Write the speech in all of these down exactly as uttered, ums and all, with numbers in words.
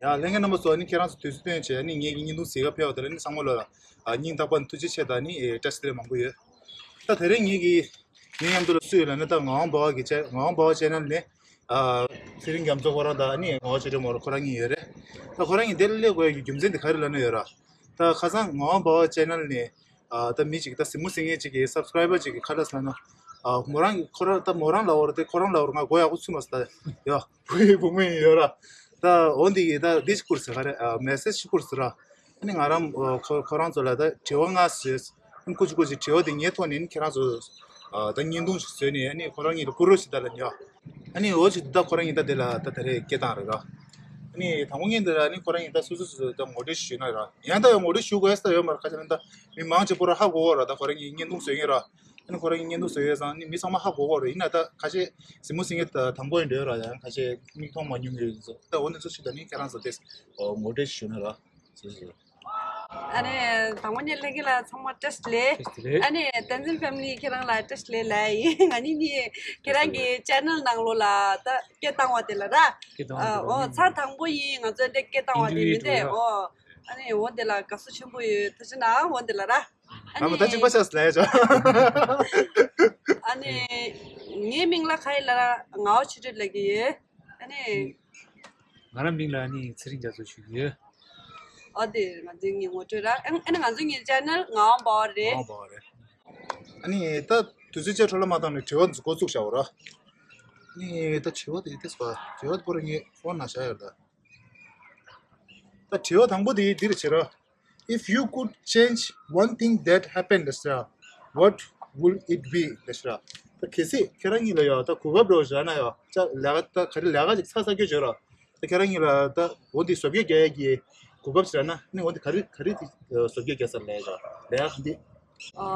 ཡ་ལྷན་རྒྱས་རྣམ་པ་ཚོ། ཨ་ནི་ཁྱེད་རང་ཚོ་དུས་ཚོད་བཏོན་བྱས་ཨ་ནི་ངེད་ཀྱི་བརྙན་ཐུང་གཟིགས་ག་ཕེབས་པ་དེ་ལ་ཨ་ནི་ཚང་མ་ལ་ཨ་སྙིང་ཐག་པ་ནས་ཐུགས་རྗེ་ཆེ་དང་ཨ་ནི་བཀྲ་ཤིས་བདེ་ལེགས་མང་པོ་ཡོད། ད་དེ་རིང་ངེད་ཀྱི་ངའི་མཉམ་དུ་ལ་སུ་ཡོད་ལབ་ན། ད་ངག་དབང་འབའ་བ་གི་ཅེ- ངག་དབང་འབའ་བ་ཆེ་ནལ་ནས་ཨ་ཚེ་རིང་རྒྱ་མཚོ་ཁོ་རང་དང་ཨ་ནི་ངག་དབང་ཆོས་སྒྲོན་མོ་ཁོ་རང་གཉིས་ཡོད་རེད། ད་ཁོ་རང་གཉིས་དེ་སླེབས་དགོས་ཡ་གི་རྒྱུ་མཚན་དེ་ག་རེ་ལབ་ན་ཡོད་ར། ད་ཁ་སང་ངག་དབང་འབའ་བ་ཆེ་ནལ་ནས་ཨ་ད་མི་གཅིག་ད་གཟིགས་མོ་གཟིགས་མཁན་གཅིག་གི་སབ་སི་ཀ་རའི་བར་གཅིག་གི་ཁ་ལ་ཟ་ན་ཨ་མོ་རང་ཁོ་རང་ད་མོ་རང་ལབ་པ་རེད་དེ། ཁོ་རང་ལབ་པ་རེད། ང་གོ་ཡག་པོ་ཚུད་མ་སོང་ད་ཡ། བུ་ཡི་བུ་མོ་ཡིན་ཡོད་ར། ད་འོ་འདི་ཡི་ད་འདི་ཞིག་བསྐུར་ཟེར་ག་རེ་ཨ་མེ་སེ་ཇི་ཞིག་བསྐུར་ཟེར་ར། ཨ་ནི་ང་རང་ཨ་ཁོ་ཁོ་རང་ཚོ་ལ་ད་དྲི་བ་ལྔ་བཟོས། ཨ་ནི་སྐུ་མཁྱེན་སྐུ་མཁྱེན་དྲི་བ་དེ་ངའི་ཐོག་ནས་ཨ་ནི་ཁྱེད་རང་ཚོ་ཨ་ད་བརྙན་ཐུང་ཞིག་བཟོས་ནས་ཨ་ནི་ཁོ་རང་གཉིས་ལ་བསྐུར་རོགས་ཞེས་ད་ལབ་ཡ། ཨ་ནི་འོ་ཞིག་ད་ཁོ་རང་གཉིས་ད་དེ་ལ་ད་དེ་རེད་སྐད་བཏང་རེད་ར། ཨ་ནི་དང་པོ་ཉིད་འདི་ལ་ཨ་ནི་ཁོ་རང་གཉིས་ད་སོ་སོ་སོ་སོ་ད་ངོ་སྤྲོད་ཞུས་ན་ར། ཡང་ད་ཡང་ངོ་སྤྲོད་ཞུ་དགོས་ས་ཡོད་མ་རེད། ཁ་ཤས་ན་ད་མི་མང་ཆེ་བོ་ར་ཧ་གོ་གོ་ར། ད་ཁོ་རང་གཉིས་བརྙན་ཐུང་བཟོས་མཁན་ར། ཨ་ནི་ཁོ་རང་གཉིས་བརྙན་ཐུང་བཟོས་ཡོད་ཙང་ཨ་ནི་མི་ཚང་མ་ཧ་གོ་གོ་ར། ཡིན་ན་ད་ཁ་ཤས་གཟིགས་མོ་གཟིགས་མཁན་ད་དང་པོ་ཡིན་འགྲོ་ར། ཡང་ཁ་ཤས་མིག་མཐོང་མ་མྱོང་མཁན་ཡོད་ཙང་ད་འོ་འདི་ཚོ་ཞིག་ད་ནི་ཁྱེད་རང་ཚོ་དེ་ངོ་སྤྲོད་ཞུ་ན་ར། ཨ་ནི་དང་པོ་ཉིད་ལྷན་རྒྱས་ལ་ཚང་མ་བཀྲ་ཤིས་བདེ་ལེགས། བཀྲ་ཤིས་བདེ་ལེགས། ཨ་ནི་བསྟན་འཛིན་ཕེ་མི་ལི་ཁྱེད་རང་ལ་བཀྲ་ཤིས་བདེ་ལེགས་ལབ་ཡིན། ང་གཉིས་གཉིས་ཁྱེད་རང་གི་ཅེ་ནལ་ནང་ལོགས་ལ་ད་སྐད་བཏང་བ་དེ་ལ་ར། སྐད་བཏང་བ་དེ་ལ་ཨོ་ཚར་དང་པོ་ཡིན། ང་ཚོ་འདྲ་སྐད་བཏང་བ་དེ་མི་འདྲ་ཨོ། ཨ་ནི་འོ་དེ་ལ་དགའ་བསུ་ཆེན་པོ་ཡོད། ཐུགས་རྗེ་གནང་། འོ་དེ་ལ་ར། ཨ་ནི་ད་གཅིག་པ་ཤག་ལབ་ཡ་ཅོ། ཨ་ནི་ངའི་མིང་ལ་ག་ཡི་ལབ་ར། ངག་དབང་ཆོས་སྒྲོན་ལབ་ཀྱི་ཡོད། ཨ་ནི་ང་རང་མིང་ལ་ཨ་ནི་ཚེ་རིང་རྒྱ་མཚོ་ཞུ་གི་ཡོད། ཨོ་དེ་ང་ཚོའི་ངའི་ངོ་སྤྲོད་ར། ཨ་ནི་ང་ཚོའི་ངའི་ཅེ་ནལ་ངག་དབང་འབའ་བ་རེད། ངག་དབང་འབའ་བ་རེད། ཨ་ནི་ད་དུས་ཚོད་བཅད་འཕྲོ་བརླག་མ་བཏང་ནས་དྲི་བ་འདི་འགོ་བཙུགས་བྱ་བ་ར། ཨ་ནི་ད་དྲི་བ་དེ་དེ་སོ། དྲི་བ་དེ་པོ་ར་ངའི་ཕོན་ནང་བཞག་ཡོད་ད། ད་དྲི་བ་དང་པོ་དེ་འདི་རེད་བྱེད་ར། If you could change one thing that happened ལབ་ཤག, what would it be ལབ་ཤག། ད་གལ་སྲིད་ཁྱེད་རང་གཉིས་ལ་ཡ་ད་གོ་སྐབས་རོགས་བཞག་ན་ཡ་ཅག་ལས་ཀ་ད་ག་རེ་ལས་ཀ་ཅིག་ཚ་ཚ་སྐྱོ་བྱོས་ར། ད་ཁྱེད་རང་གཉིས་ལ་ད་འོ་འདི་བཟོ་བཅོས་རྒྱག་ཡ་གི་གོ་སྐབས་ཤིག་རག་ན་ནི་འོ་འདི་ག་རེ་ག་རེ་དེ་བཟོ་བཅོས་རྒྱག་ས་ལས་ཀ་ལས་ཀ་ག་འདི། ཨ་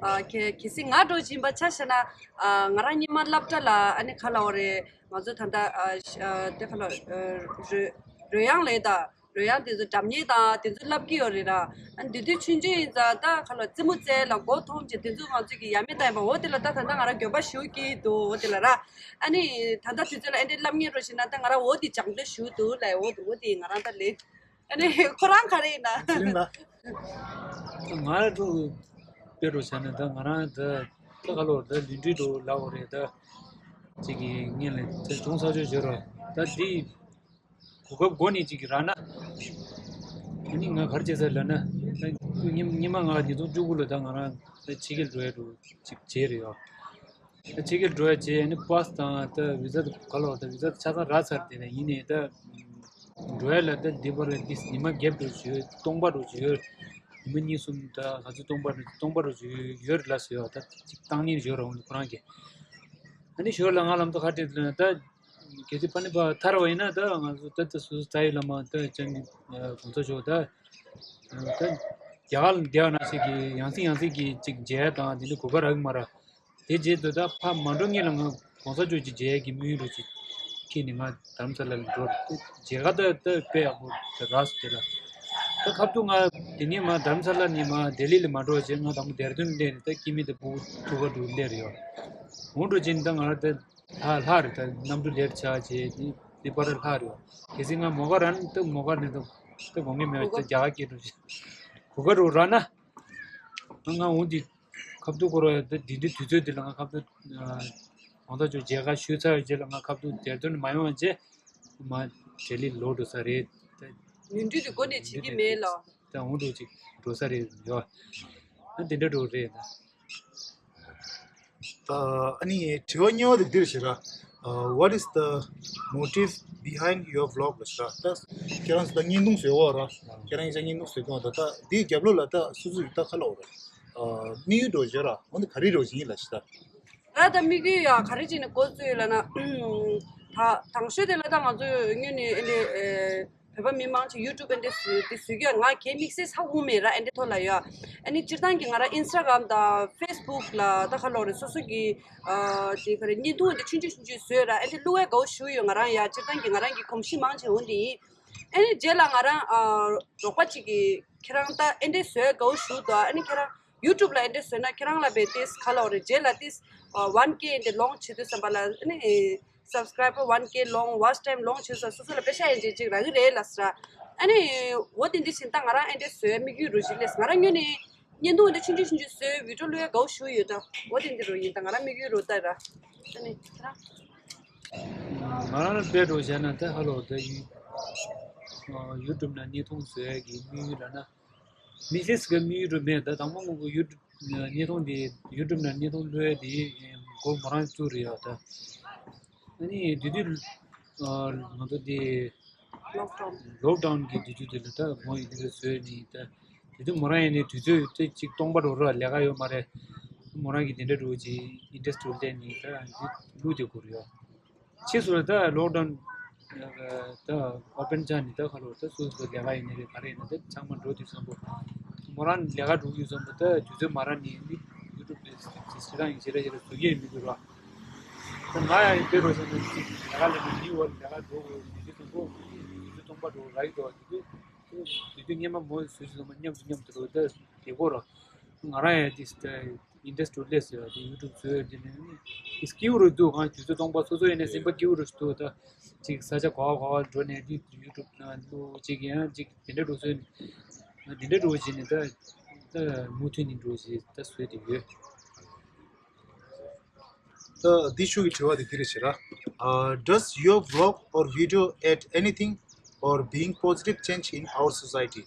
ཨ་གལ་གལ་སྲིད་ང་འགྲོ་བཞིན་པ་ཆ་བཞག་ན། ཨ་ང་རང་སྔོན་མ་སློབ་གྲྭ་ལ་ཨ་ནི་ག་ལབ་དགོས་རེད། ང་ཚོ་ད་ལྟ་ཨ་ཤ- ཨ་དེ་ག་ལབ་ཨ་རོལ་རོལ་དབྱངས་ལབ་ད། རོལ་དབྱངས་དེ་ཚོ་སྒྲ་སྙན་དང་དེ་ཚོ་བསླབ་ཀྱི་ཡོད་རེད་ར། ཨ་ནི་དེ་དུས་ཆུང་ཆུང་ཡིན་ཙང་ད་ག་ལབ་རྩེད་མོ་རྩེ་ལ་མགོ་འཐོམ་བྱས་དེ་ཚོ་ང་ཚོ་གི་ཡ་མེད་བཏང་ཡིན་པ། འོ་དེ་ལ་ད་ད་ལྟ་ང་རང་འགྱོད་པ་ཞེ་པོ་སྐྱེ་གི་འདུག་འོ་དེ་ལ་ར། ཨ་ནི་ད་ལྟ་དུས་ཚོད་ལ་ཨེ་འདྲའི་བསླབ་མཁན་རོགས་བྱས་ན་ད་ང་རང་འོ་དེ་སྦྱང་འདོད་ཞེ་པོ་འདུག་ལབ། འོ་དེ་འོ་དེ་ང་རང་ད་ལས། ཨ་ནི་ཁོ་རང་ག་རེ་ཡིན་ན། ཚེ་རིང་ལགས། ང་རང་ཚོ་དཔེ་རུ་བྱས་ན་ད་ང་རང་ད་ད་ག་ལོ་ད་ལུས་འབྲེལ་འགྲོ་ལབ་དགོས་རེད། ད་ཅིག་གི་ངེད་ལ་ད་གྲོངས་ཚར་ཆོག་བྱོས་རོགས། ད་འདི་གོ་སྐབས་འགོ་ནས་ཅིག་གི་རག་ན། ཨ་ནི་ང་ག་རེ་བྱེད་ས་ལབ་ན། ད་སྔོན་སྔོན་མ་ང་ཉིས་སྟོང་བཅུ་དགུ་ལོ་ད་ང་རང་ད་ཕྱི་རྒྱལ་འགྲོ་ཡ་འགྲོ་ཅིག་བྱས་རེད་ཡོ། ད་ཕྱི་རྒྱལ་འགྲོ་ཡ་བྱས། ཨ་ནི་པཱ་སི་དང་ད་བི་ཟ་དང་ག་ལོ་ད་བི་ཟ་ཆ་ཚང་རག་ཚར། དེ་ནས་ཡིན་ནའི་ད་འགྲོ་ཡ་ལ་ད་འདི་པར་ཏིས་ཉི་མ་བརྒྱད་འགྲོ་བྱོས། སྟོང་པ་འགྲོ་བྱོས། ཉི་མ་གཉིས་གསུམ་ད་ང་ཚོ་སྟོང་པ་འགྲོ་སྟོང་པ་འགྲོ་བྱོས་ཡོད་རེད་ལབ་ཟེར་ཡོད། ད་ཅིག་བཏང་ནི་ཡོད་རེད་འོང་ཁོ་རང་གིས། ཨ་ནི་ཞོར་ལ་ང་ལམ་ཐོག་ཁ་བྲལ་ན་ད་གལ་སྲིད་ཕ་ནི་པ་ཐར་བ་ཡིན་ན་ད་ང་ཚོ་ད་ད་སོ་སོ་རྩ་བའི་བླ་མ་ད་ཅང་གི་གོང་ས་མཆོག་ད་ད་རྒྱ་གར་ལ་བསྡད་པ་ནང་བཞིན་གྱི་ཡང་སེ་ཡང་སེ་གི་ཅིག་མཇལ་དང་དེ་འདྲ་གོ་སྐབས་རག་གི་མ་རེད། དེ་རྗེས་དུ་ད་ཕར་མ་འགྲོ་སྔོན་ལ་ང་གོང་ས་མཆོག་ཅིག་མཇལ་གྱི་དམིགས་ཡུལ་རུ་ཅིག་ཁྱེར་ནས་ང་དྷ་རམ་ས་ལ་ལ་འགྲོ་རེད། མཇལ་ཁ་ད་ད་དཔེ་ཡག་པོ་ད་རག་སོང་། དེ་ལ་ད་ཁ་ཐུག་ང་དེ་ནས་མ་དྷ་རམ་ས་ལ་ནས་མ་ལྡི་ལི་ལ་མ་འགྲོ་བྱས་ང་དང་པོ་ལྡེ་ར་ལྡུན་སླེབས་ནས་ད་སྐྱེ་དམན་ད་ཕྲུ་གུ་ཐུག་ག་འགྲོ་སླེབས་རེད་ཡོ། འོང་འགྲོ་བྱས་ནས་ད་ང་རང་ད་ལྷག་ལྷག་རེད། ད་གནམ་གྲུ་ལེ་ཊི་ཆགས་བྱས་དེ་དེ་པར་ལྷག་རེད་ཡོ། གལ་སྲིད་ང་མོ་ཀ་རག་ན་ད་མོ་ཀ་ནས་ད་ད་དགོངས་ངེས་མེད་པ་ད་རྒྱ་གར་སྐྱེལ་འགྲོ་བྱས་གོ་སྐབས་རུ་རག་ན། ང་འོང་དེ་ཁ་ཐུག་ཁོ་ར་ད་འདི་འདྲའི་དུས་ཚོད་འདི་ལ་ང་ཁ་ཐུག་གོང་ས་མཆོག་མཇལ་ཁ་ཞུས་ཚར་བའི་རྗེས་ལ་ང་ཁ་ཐུག་ལྡེ་ར་ལྡུན་མ་ཡོང་བའི་རྗེས་མ་ལྡི་ལི་ལོག་འགྲོ་ས་རེད། ད་ནོར་འཁྲུལ་དེ་མགོ་ནས་བྱེད་ཀྱི་མེད་ལོ། ད་འོང་འགྲོ་ཅིག་འགྲོ་ས་རེད་ཡོ། ད་འདི་འདྲ་འགྲོ་རེད་ད། ད་ཨ་ནི་དྲི་བ་གཉིས་པ་དེ་འདིར་ཞིག་ར། Uh, what is the motive behind your vlog ལབ་ཞིག་ར། ད་ཁྱེད་རང་ཚོ་ད་བརྙན་ཐུང་བཟོས་ཡོད་ར། ཁྱེད་རང་ཡིན་ཙང་བརྙན་ཐུང་བཟོས་གོ་ད། ད་འདིའི་རྒྱབ་ལོགས་ལ་ད་སོ་སོ་ཡིས་ད་ག་ལབ་ར། དམིགས་ཡུལ་འདྲ་བོ་ཅིག་ཡོད་ར། འོ་འདི་ག་རེ་འདྲ་བོ་ཅིག་ཡིན་ལབ་ཞིག་ད། ད་ད་དམིགས་ཡུལ་ཡ་ག་རེ་བྱས་ནས་འགོ་བཙུགས་ཡོད་ལབ་ན། ད་དང་ཤོས་དེ་ལ་ད་ང་ཚོ་སྔོན་ནས་ཨེ་འདྲ་ཨེ་བོད་པ་མི་མང་ཆེ་ཡུ་ཊུབ་ཨེ་འདྲ་བཟོ་དེ་བཟོ་རྒྱུ་ང་གའི་དམིགས་བསལ་ཧ་གོ་མེད་ར། ཨེ་འདྲ་ཐོག་ལ་ཡ། ཨ་ནི་སྤྱིར་བཏང་གི་ང་རང་ཨིན་སི་ཊ་གྷ་རམ་དང་ཕེ་སི་བུག་ལ་ད་ག་ལབ་རེད། སོ་སོ་གི་ཨ་དེ་ག་རེ་བརྙན་ཐུང་དེ་ཆུང་ཆུང་ཆུང་ཆུང་བཟོས་ར། ཨེ་འདྲ་བླུག་ཡ་དགའ་བོ་ཞེ་པོ་ཡོད། ང་རང་ཡ་སྤྱིར་བཏང་གི་ང་རང་གི་གོམས་གཤིས་མང་ཆེ་འོ་འདི་ཡིན། ཨ་ནི་རྗེས་ལ་ང་རང་ཨ་རོགས་པ་གཅིག་གིས་ཁྱེད་རང་ད་ཨེ་འདྲ་བཟོས་དགའ་བོ་ཞེ་པོ་འདུག་ཨ་ནི་ཁྱེད་རང་ཡུ་ཊུབ་ལ་ཨེ་འདྲ་བཟོས་ན་ཁྱེད་རང་ལ་བས་ཏིས་ག་ལབ་རེད། རྗེས་ལ་ཏིས་ཨ་ཝན་ཀེ་ཨེ་འདྲ་ལོང་བྱེད་དུས་ཙམ་པ་ལ་ཨ་ནི་ subscriber one K ལོངས། watch time ལོངས་བྱས་སོ་སོ་ལ་པེ་ཤ་ཡན་ཅིག་ཅིག་རག་གི་རེད་ལབ་ཟེར། ཨ་ནི་འོ་དེ་འདྲ་ཞིག་ད་ང་རང་ཨེ་འདྲ་བཟོའི་དམིགས་ཡུལ་རུ་ཞིག་ལས། ང་རང་ངོས་ནས་བརྙན་ཐུང་འདི་ཆུང་ཆུང་ཆུང་ཆུང་བཟོའི་བི་ཌིའོ་བླུག་ཡ་དགའ་བོ་ཞུ་ཡོད། ད་འོ་དེ་འདྲ་རུ་ཡིན། ད་ང་རང་དམིགས་ཡུལ་རུ་ད་ར། ཨ་ནི་ད་ར། ང་རང་ལ་དཔེ་འགྲོ་བྱས་ན་ད་ཧ་ལོ་ད་ཡུ་ཡུ་ཊུབ་ནང་བརྙན་ཐུང་བཟོ་ཡ་གི་དམིགས་ཡུལ་ལ་ན། མི་སེར་གྱི་དམིགས་ཡུལ་རུ་མེད། ད་དང་པོ་ངོ་གི་ཡུ་ཊུབ་བརྙན་ཐུང་འདི་ཡུ་ཊུབ་ནང་བརྙན་ཐུང་བླུག་ཡ་དེ་མགོ་མོ་རང་བཙུགས་རེད་ཡ། ད་ཨ་ནི་དེ་དུས་ང་ཚོ་དེ་ལོག་ཌའུན་གི་དུས་ཚོད་དེ་ལ་ད་མོ་ཡི་དེ་ལ་བཟོས་ནི། ད་དེ་དུས་མོ་རང་ཡིན་ནི་དུས་ཚོད་དེ་གཅིག་སྟོང་པ་འགྲོ་ར་ལས་ཀ་ཡོད་མ་རེད། མོ་རང་གི་དེ་འདྲ་འགྲོ་ཅིག་ཨིན་ཊ་རེ་སི་ཊི་སླེབས་ནི། ད་འདི་བླུག་དེ་དགོས་རེད་ཡ། ཕྱིས་སུ་ལ་ད་ལོག་ཌའུན་ད་ཨོ་པན་ཆགས་ནི་ད་ཁ་ལོ་ད་སོ་སོ་ལས་ཀ་ཡིན་ནི་རེད། ག་རེ་ཡིན་ན་ད་ཚང་མ་འགྲོ་དུས་ཙམ་པོ་མོ་རང་ལས་ཀ་འགྲོ་དུས་ཙམ་པོ་ད་དུས་ཚོད་མ་རག་ནི་ནི་ཡུ་ཊུབ་དེ་ཞེ་དྲག་ཡིན་ཞེ་དྲག་ཞེ་དྲག་བཟོ་གི་ཡིན་མི་དགོས་ར། ད་ང་ཡང་དཔེ་རོ་བྱས་ན་ཅིག་ལས་ཀ་ལས་ན་མི་འོག་ལས་ཀ་འགྲོ་དགོས་མི་དུས་ཙམ་པོ་དུས་ཚོད་སྟོང་པ་འགྲོ་ར་ཡི་འགྲོ་དུས་དུས་དུས་སྔོན་མ་མོ་བཟོས་ཙམ་པ་མཉམ་དུ་མཉམ་དུ་འགྲོ་ད་དེ་གོ་ར། ང་རང་ཡང་དེ་ད་ཨིན་ཌ་སི་ཊི་རི་ལས་ཟེར་བ་དེ་ཡུ་ཊུབ་བཟོས་དེ་ནས་ནི་སྐྱིད་པོ་རུ་འདུག་ང་དུས་ཚོད་སྟོང་པ་སོ་སོ་ཡིན་ནས་སེམས་པ་སྐྱིད་པོ་རུ་འདུག་ད་ཅིག་ས་ཆ་ག་བ་ག་བ་འགྲོ་ནས་དེ་ཡུ་ཊུབ་ནང་བླུག་ཅིག་ཡང་ཅིག་དེ་འདྲ་འགྲོ་བཟོས་ནས་དེ་འདྲ་འགྲོ་བྱས་ནས་ད་ད་མུ་མཐུད་ནས་འགྲོ་བྱས་ད་བཟོས་དེ་ཡོད། ད་འདི་ཤུགས་ཀྱི་དྲི་བ་དེ་འདི་རེད་བྱས་ར། Uh, does your vlog or video add anything or being positive change in our society?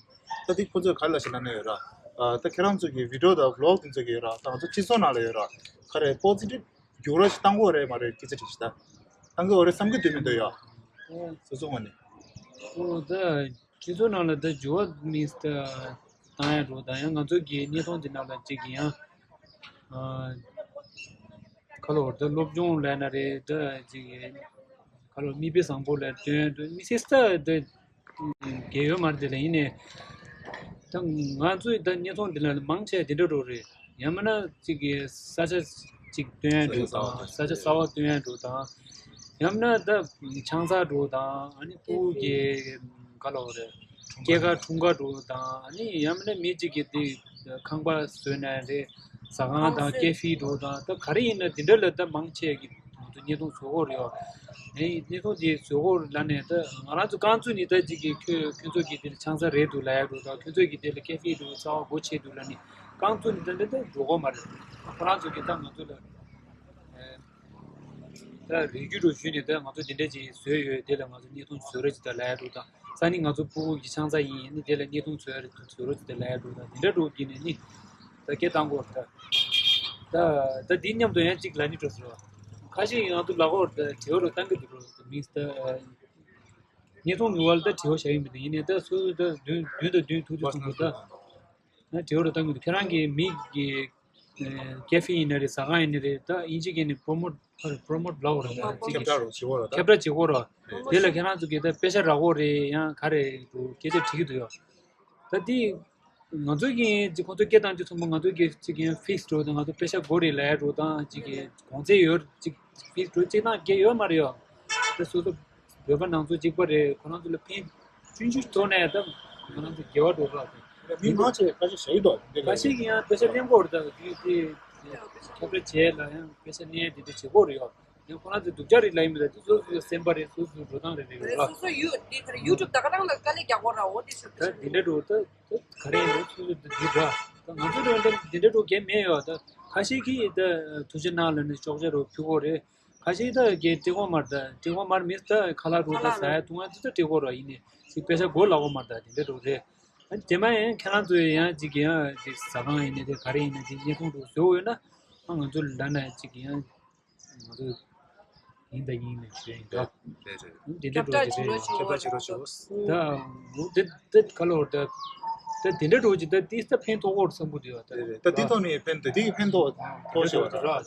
ད་འདི་ཁོ་ཚོས་ག་རེ་ལབ་ཤེས་ན་ནས་ཡོད་ར། ཨ་ད་ཁྱེད་རང་ཚོ་གི་བི་ཌིའོ་དང་བི་ལོག་དེ་ཚོ་གི་ཡོད་ར། ད་ང་ཚོ་སྤྱི་ཚོགས་ནང་ལ་ཡོད་ར། ག་རེ་པོ་ཛི་ཊིབ་འགྱུར་བ་ཞིག་བཏང་གི་ཡོད་རེད་མ་རེད་སྐད་ཆ་དྲིས་ཤིག་ད་བཏང་གི་ཡོད་རེད་བསམ་གི་འདུག་མི་འདུག་ཡ། སོ་སོ་ངོས་ནས། ཨོ་ད་སྤྱི་ཚོགས་ནང་ལ་ད་འགྱུར་བ་མིན་ད་བཏང་ཡ་འགྲོ་ད་ཡང་ང་ཚོ་གི་བརྙན་ཐུང་འདི་ནང་ལ་ཅིག་ཡང་ཨ་ཁ་ལོ་ད་སློབ་སྦྱོང་ལས་ན་རེད། ད་ཅིག་ཁ་ལོ་མིག་དཔེ་བཟང་པོ་ལ་སྟོན་དུས་མི་སེར་ས་ད་རྒས་ཡོད་མ་རེད། དེ་ལ་ཡིན་ནས་ད་ང་ཚོས་ད་བརྙན་ཐུང་འདི་ལ་མང་ཆེ་དེ་འདྲ་འགྲོ་རེད། ཡང་མིན་ན་ཅིག་གི་ས་ཆ་ཅིག་སྟོན་ཡ་འགྲོ་དང་ས་ཆ་གསར་པ་སྟོན་ཡ་འགྲོ་དང་ཡང་མིན་ན་ད་ཆང་ས་འགྲོ་དང་ཨ་ནི་ཕྲུ་གུ་གི་ག་ལ་བ་རེད་སྐྱེས་སྐར་འཁྲུངས་སྐར་འགྲོ་དང་ཨ་ནི་ཡང་མིན་ན་མི་གཅིག་གི་དེ་ཁང་པ་བཟོས་ན་རེད། ཟ་ཁང་དང་ཀེ་ཧྥེ་འགྲོ་དང་ད་ག་རེ་ཡིན་ན་དེ་འདྲ་ལ་ད་མང་ཆེ་གི་ང་ཚོ་བརྙན་ཐུང་བཟོ་གོ་རེད་ཡོ། ཨེ་བརྙན་ཐུང་དེ་བཟོ་གོ་ལ་ནས་ད་ང་རང་ཚོ་རྐང་ཚུགས་ནི་ད་ཅིག་གི་ཁྱོད་ཁྱོད་ཚོ་གི་དེ་ལ་ཆང་ས་རེད་འདུག་ལ་ཡ་འགྲོ་དང་ཁྱོད་ཚོ་གི་དེ་ལ་ཀེ་ཧྥེ་འགྲོ་ཚ་བ་སྒོ་ཕྱེ་འདུག་ལ་ནི་རྐང་ཚུགས་ནི་ད་འདི་ད་འགྲོ་གོ་མ་རེད། ཁོ་རང་ཚོ་གི་ད་ང་ཚོ་ལ་ཨེ། ད་རེ་རྒྱུ་རུ་ཞུས་ནས་ད་ང་ཚོ་འདི་འདྲ་ཅིག་བཟོས་ཡོད། དེ་ལ་ང་ཚོ་བརྙན་ཐུང་བཟོ་རོགས་ཅིག་ད་ལབ་ཡ་འདུག་དང་ས་ནི་ང་ཚོ་ཕྲུ་གུ་གི་ཆང་ས་ཡིན་ནི་དེ་ལ་བརྙན་ཐུང་བཟོ་ཡ་རེད་བཟོ་རོགས་ཅིག་ད་ལབ་ཡ་འདུག་དང་འདི་འདྲ་འགྲོ་གི་ནས་ནི་ད་སྐད་བཏང་གོ་ད་ད་ད་འདི་མཉམ་དུ་ཡང་ཅིག་ལབ་ནི་འགྲོ་ཟེར་བ་ཁ་ཤས་ང་ཚོ་ལབ་གོ་ད་དྲི་བ་རུ་བཏང་གི་འདུག་རོ་མིས་ད་བརྙན་ཐུང་གི་བར་ད་དྲི་བ་བྱ་ཡི་མི་འདུག་ཡིན་ནའི་ད་སོ་སོ་ད་མདུན་མདུན་དང་མདུན་ཐུག་དུས་ཙམ་པོ་ད། ང་དྲི་བ་རུ་བཏང་གི་འདུག་ཁྱེད་རང་གི་མིག་གི་ཀེ་ཧྥེ་ཡིན་ན་རེད་ཟ་ཁང་ཡིན་ན་རེད་ད་ཨིན་ཇི་སྐད་ནས་པྲོ་མོཊ་པྲོ་མོཊ་ལབ་དགོས་རེད་ད་ཅིག་ཁྱབ་བསྒྲགས་རོགས་བྱེད་དགོས་རེད་ད། ཁྱབ་བསྒྲགས་བྱེད་དགོས་རེད། དེ་ལ་ཁྱེད་རང་ཚོ་གིས་ད་པེ་ཤ་རག་གོ་རེད་ཡང་ག་རེ་འདུག་སྐད་ཆ་དྲི་གི་འདུག་ཡ། ད་དེ་ང་ཚོ་གིས་ཅིག་ཁོང་ཚོ་སྐད་བཏང་དུས་ཚང་མ་ང་ཚོ་གིས་ཅིག་ཡང་ཕིག་སི་འགྲོ་དང་ང་ཚོ་པེ་ཤ་དགོས་རེད་ལབ་ཡ་འགྲོ་དང་ཅིག་གི་གོང་ཚད་ཡོད་ཅིག་ཕིག་སི་འགྲོ་ཅིག་ནང་སྐད་ཡོད་མ་རེད་ཡ། ད་སོ་སོ་བོད་པ་ནང་ཚོ་གཅིག་པ་རེད། ཁོ་རང་ཚོ་ལ་ཕན་ཆུང་ཆུང་ཐོག་ནས་ད་ང་རང་ཚོ་དགེ་བ་འགྲོ་ར་དང་། མི་མང་ཆེ་བས་ཁ་ཤས་བཞག་ཡོད་དོ་འདི་ལ། ཁ་ཤས་ཀྱིས་ཡང་པེ་ཤ་ལེན་གོ་ར་ད་དེ་དེ་ཁྱབ་བསྒྲགས་བྱས་ལ་ཡང་པེ་ཤ་ལེན་ཡ་དེ་འདྲ་བྱེད་གོ་རེད་ཡོད། ཡང་ཁོ་རང་ཚོ་སྡུག་ཅག་རེད་ལབ་ཡིན་མི་ད་དེ་སོ་སོའི་སེམས་པ་རེད། སོ་སོའི་འགྲོ་སྟངས་རེད་རེད་རེད་ལ། སོ་སོ་ཡུ་དེ་ག་རེ་ཡུ་ཊུབ་ད་ག་རང་ལ་དཀའ་ལས་རྒྱག་གོ་ར་འོ་དེ་ཤོད་ད་དེ་འདྲ་འགྲོ་ད་ད་ག་རེ་ཡིན་རེད། སོ་སོ་དེ་འདྲ་འགྲོ་ད་ང་ཚོ་འགྲོ་འདྲ་དེ་འདྲ་འགྲོ་གལ་མེད་ཡོད་ད་ཁ་ཤས་ཀྱིས་ད་ཐུགས་རྗེ་གནང་ལབ་ནས་ཅོག་ཅག་རོ་ཕུལ་གོ་རེད། ཁ་ཤས་ད་གས་སྤྲད་གོ་མར་ད་སྤྲད་གོ་མར་མི་ད་ཁ་ལག་རུ་ད་ཟ་ཡ་འཐུང་ཡ་ད་སྤྲད་གོ་ར་ཡིན་ནས་ཅིག་པེ་ཤ་གོ་ལ་གོ་མར་ད་དེ་འདྲ་རུ་རེད། ཨ་དེ་མ་ཡིན་ཁྱེད་རང་ཚོ་ཡང་ཅིག་ཡང་ཅིག་ཟ་ཁང་ཡིན་ནས་དེ་ག་རེ་ཡིན་ནས་དེ་བརྙན་ཐུང་རུ་བཟོ་འོས་ན་ཨ་ང་ཚོ་ལ་ན་ཅིག་ཡང་ང་ཚོ་ཡིན་ད་ཡིན་ནས་ཞུ་ཡིན་ད། རེད་རེད། དེ་འདྲ་འགྲོ་དེ་རེད། ཁྱབ་བསྒྲགས་བྱེད་རོགས་ཞུ། ད་འོ་དེ་དེ་ག་ལོར་ད་ད་དེ་འདྲ་འགྲོ་ཅིག་ད་དེ་ད་ཕན་ཐོགས་གོ་ར་བསམ་གི་འདུག་ཡ་ད། རེད་རེད། ད་དེ་ཐོག་ནས་ཕན་ད་དེ་ཕན་ཐོགས་ཐོགས་ཤེས་བ་ད་ར།